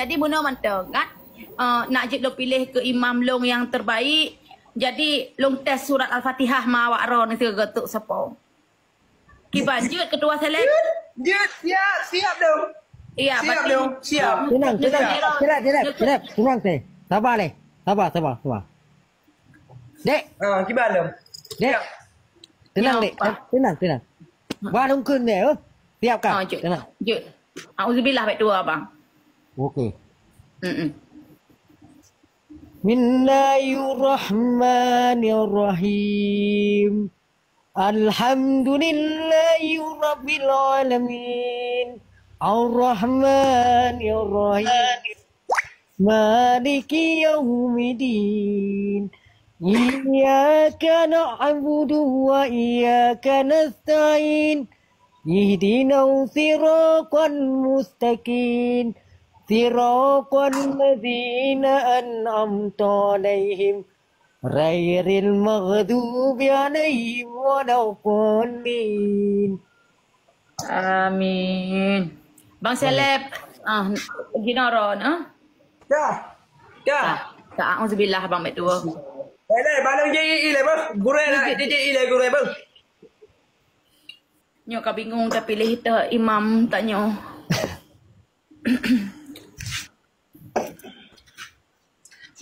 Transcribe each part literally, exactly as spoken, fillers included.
Jadi, meunoe mantong kan, eh, nak jeuet lôn piléh keu imam lôn nyang terbaik. Jadi, lôn tes surat Al-Fatihah ma awak droe nyoe sigoe teuk sapo. Kiban jeuet Ketua Seleb? Jeuet, siap, siap dong. Iya, siap berarti dong, siap. Tenang, tenang, tenang, tenang, tenang, tenang, teh. Sabar leh. Sabar, sabar, sabar. Dek. Ah, kiban dong. Dek. Siap. Tenang, ya, Dek. Pak. Tenang, tenang. Ba lungkeun deh, oh. Siap kah? Ah, jeuet. Tenang. Jeuet. Auzubillah, baik tua, Abang. Okey. Mm-mm. Bismillahirrahmanirrahim. Alhamdulillahi rabbil alamin. Arrahmanirrahim. Maliki yaumiddin. Iyyaka na'budu wa iyyaka nasta'in. Ihdinas siratal mustaqim. Siratal ladzina an'amta 'alaihim. Ghairil maghdubi 'alaihim waladdallin. Amin. Bang Seleb, ah, jinoe droen, ah? Dah. Dah. Dah. Dah, auzubillah, Bang, baik tua. Eh, deh, balong J I I leh, Bang. Gurèe lah, J I I leh, gurèe, Bang. Nyoe ka bingung tapiléh teuh imam tanyoe.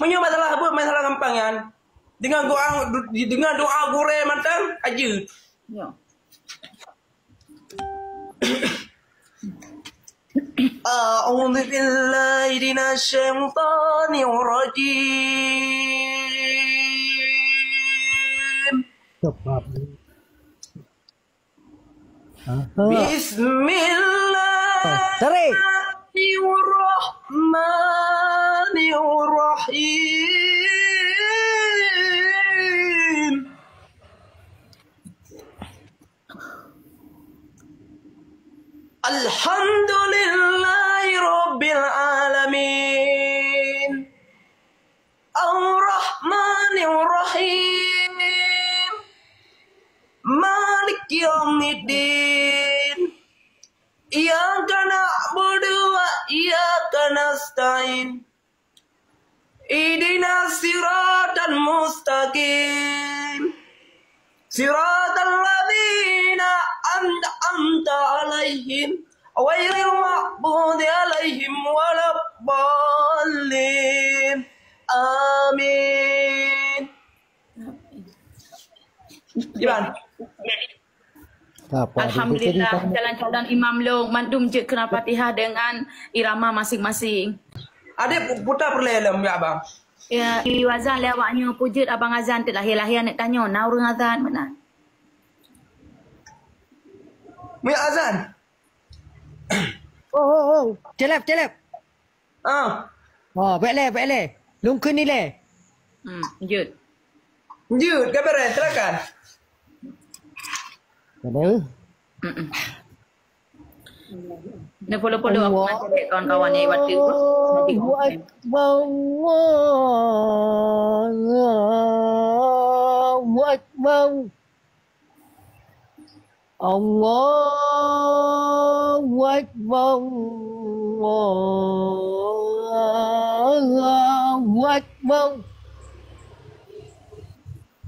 Meunyoe masalah beuet, masalah gampang nyan. Dengan doa, dengan doa gurèe mantong, ajeut. Ya. A'udzu billahi minasy syaithanir rajim. Sebab Aha. Bismillahirrahmanirrahim. Alhamdulillahi rabbil alamin. Ar-Rahmanir-Rahim. Maliki yaumiddin. Iyyaka na'budu wa iyyaka nasta'in. Ihdinas siratal mustaqim. Siratal ladzina an'amta 'alaihim, ghairil maghdubi 'alaihim waladdallin. Amin. Gimana? Alhamdulillah, calon-calon imam lôn mandum jeuet keu Fatihah deungon irama masing-masing. Adik pu-, puta peureulèe lom, ya, Abang. Ya, di azan lé awak nyoe peue jeuet abang azan teuk lahé-lahé aneuk tanyoe, na ureueng azan meunan. Meuyak azan. Oh, oh, oh. Celeb, celeb. Ah. Oh, bèk lé, bèk lé. Lungkeun ilèe. Hmm, jeuet. Jeuet, ka beres, silakan. Ada. Mm-mm. Ni follow-follow aku Allah. Masih ada kawan-kawan yang waktu tu. Nanti Allahu Akbar, Allahu Akbar. Allahu Akbar, Allahu Akbar.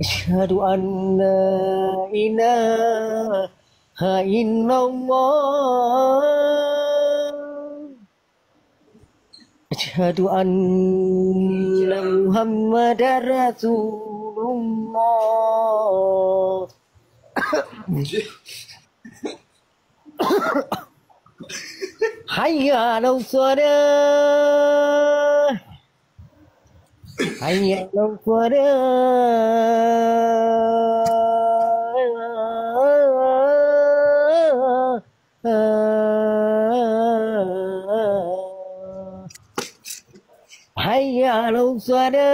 Asyhadu an la ilaha illallah. Asyhadu anna Muhammadar Rasulullah. Hayya 'alas shalah. Hayya 'alas shalah. Hayya 'alas shalah.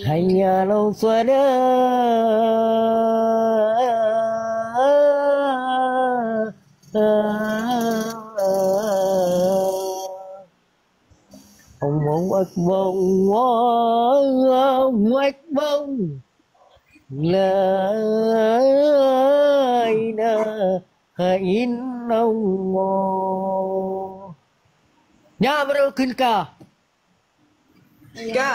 Hayya 'alas shalah. Allahu Akbar, Allahu Akbar. La ilaha illallah. Nyan baru kheun ka. Ka.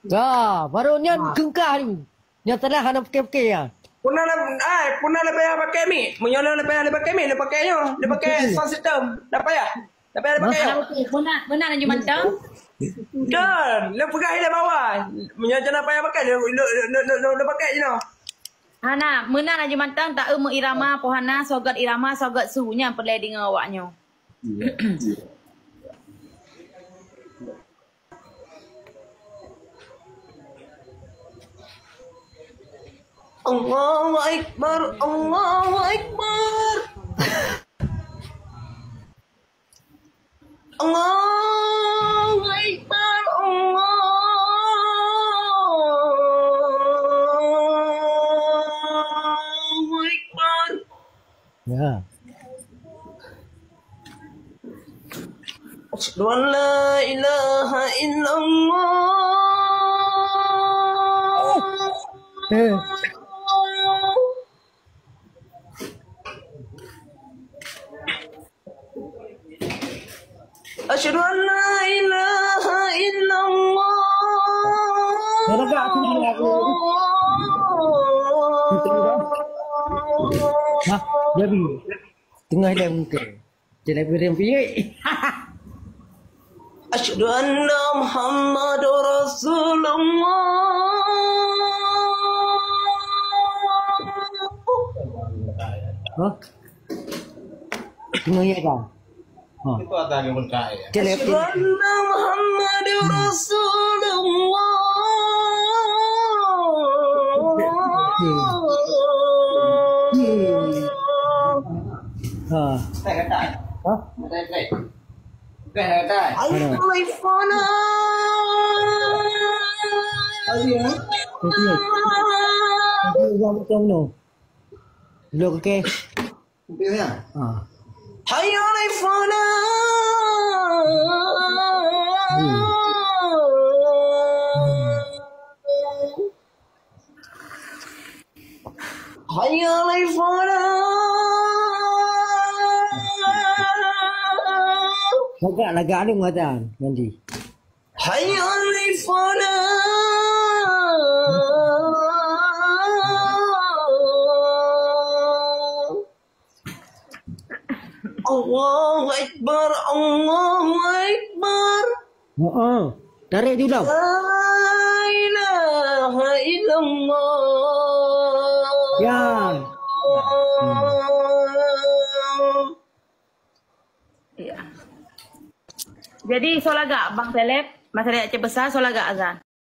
Ka, baru nyan kheun ka ni. Nyan salah hana pike-pike ya. Puna le, ai, puna le payah pakai mic. Meunyoe le payah le pakai mic, le pakai nyoe, le pakai sound system. Dak payah. Dak payah le pakai nyoe. Hana pike, puna, puna laju mantong. Don, le peugah ilèe bawah. Meunyoe hana payah pakai, le, le, le pakai je noh. Hana, meunan laju mantong, taeu meuirama, pohana, sogot irama, sogot su, nyan peureulèe deungoe awak nyoe. Allahu Akbar, Allahu Akbar. Allahu Akbar, Allahu Akbar. Ya. Asyhadu an la ilaha illallah. Eh. Asyhadu an la ilaha illallah. Hah? Jadi, teungoh lé mungkin. Jadi, piring piye? Asyhadu anna Muhammadar Rasulullah. Hah? Teungoh ya kan? Ha. Itu ada yang berkait ya. Asyhadu anna Muhammadar Rasulullah. Ha. Ha? Ayo, ayo, ayo. Ayo, ayo, ayo. Lo ke? Kupiah ya? Ha. Hayya 'alal falah. Hmm. Hayya 'alal falah. Lagak, lagak ni mengatakan, Nandi. Hayya 'alal falah. Allahu Akbar, Allahu Akbar. Heeh. Tarik dulu. La ilaha illallah. Ya. Ya. Jadi, soe lagak, Bang Seleb, masyarakat Aceh Besar, soe lagak azan?